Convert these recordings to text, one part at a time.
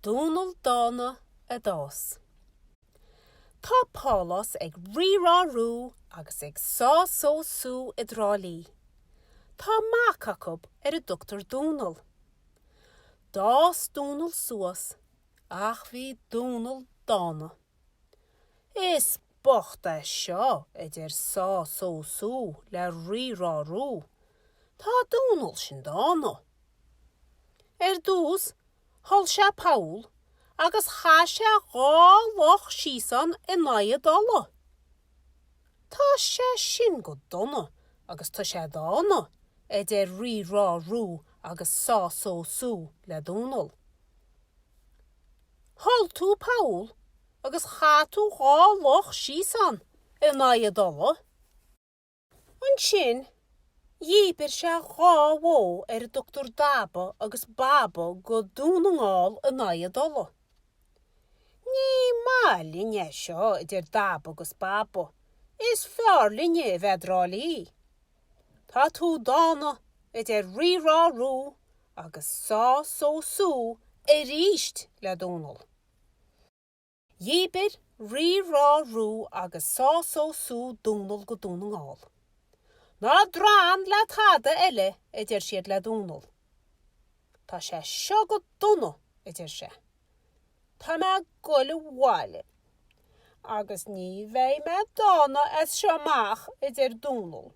Dónall Dána a d'fhás. Tá pálás ag Rí Rá Rú agus ag Sá Só Sú i dTrá Lí. Tá mac acu ar a dtugtar Dónall. D'fhás Dónall suas ach bhí Dónall dána. Is bocht é seo, a deir Sá Só Sú le Rí Rá Rú. Tá Dónall sin dána. Ar dtús, Thol sé poll agus chaith sé 2 luch síos ann in aghaidh a dtola. Tá sé sin go dona agus tá sé dána, a deir Rí Rá Rú agus Sá Só Sú le Dónall. Thol tú poll agus chaith tú 2 luch síos ann in aghaidh a dtola. Ansin, dhíbir sé 2 bhó ar a dtugtar Daba agus Baba go Dún na nGall in aghaidh a dtola. Ní maith linn é seo, a deir Daba agus Baba, is fearr linne a bheith i dTrá Lí. Tá tú dána, a deir Rí Rá Rú agus Sá Só Sú aríst le Dónall. Dhíbir Rí Rá Rú agus Sá Só Sú Dónall go Dún na nGall. Ná drong le tada eile, a deir siad le Dónall. Tá sé seo go dona, a deir sé. Tá mé ag goil abhaile. Agus ní bheidh mé dána as seo amach, a deir Dónall.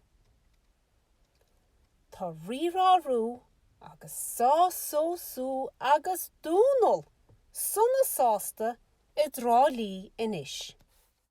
Tá Rí Rá Rú agus Sá Só Sú agus Dónall sona sásta i dTrá Lí anois.